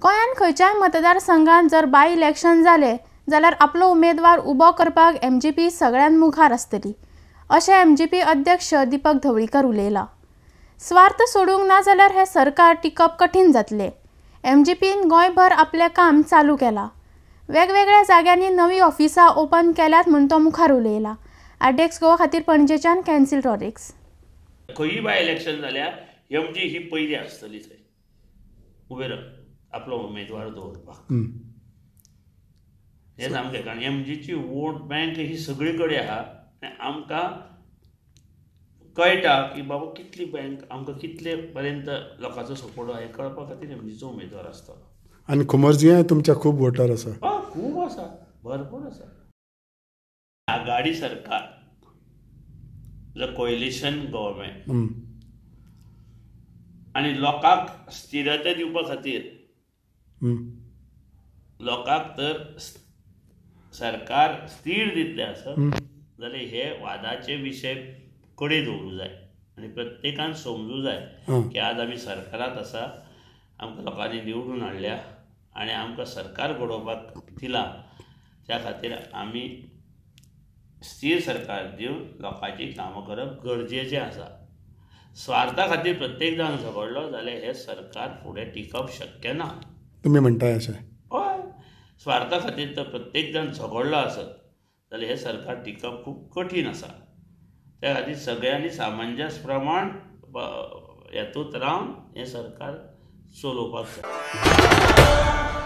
गोंयांत खंयच्याय मतदारसंघात जर बाय इलेक्शन जालें जाल्यार आपलो उमेदवार उबो करपाक एमजीपी सगळ्यां मुखार आसतली, अशें एमजीपी अध्यक्ष दीपक ढवळीकर उलयला. स्वार्थ सोडूंक ना जाल्यार हें सरकार टिकप कठीण जातलें. एमजीपीन गोंयभर आपलें काम चालू केलां. वेगवेगळ्या जाग्यांनी नवीं ऑफिसां ओपन केल्यात म्हूण तो मुखार उलयला. आरडीएक्स गोवा खातीर पणजेच्यान कॅन्सील रॉड्रिग्स. खंयी बाय इलेक्शन जाल्यार एमजी ही पयली आसतली थंय उबे रावन आपलो उमेदवार दवरपाक. हें सामकें, कारण एमजीची वोट बँक ही सगळी कडेन आहा आनी आमकां कळटा की बाबा कितली बँक आमकां कितले पर्यंत लोकांचो सपोर्ट आहा हें कळपा खातीर एमजीचो उमेदवार आसतलो. आनी कुमरजियां तुमच्या खूब वोटर आसा. हय, खूब आसा, भरपूर आसा. आघाडी सरकार, the coalition government, आनी लोकांक स्थिरता दिवपा खातीर लोकांक तर सरकार स्थीर दितलें आसत जाल्यार हे वादाचे विशय कडेन दवरूंक जाय आनी प्रत्येकान समजूं जाय की आज आमी सरकारांत आसा, आमकां लोकांनी निवडून हाडल्या आनी आमकां सरकार घडोवपाक दिलां, त्या खातीर आमी स्थीर सरकार दिवन लोकांची कामां करप गरजेचें आसा. स्वार्था खातीर प्रत्येक जाण झगडलो जाल्यार हें सरकार फुडें टिकप शक्य ना. तुमी म्हणटाय अशें? हय, स्वार्था खातीर तर प्रत्येक जाण झगडलो आसत जाल्यार हें सरकार टिकप खूब कठीण आसा. त्या खातीर सगळ्यांनी सामंजस प्रमाण हेतूंत रावन हें सरकार चलोवपाक जाय.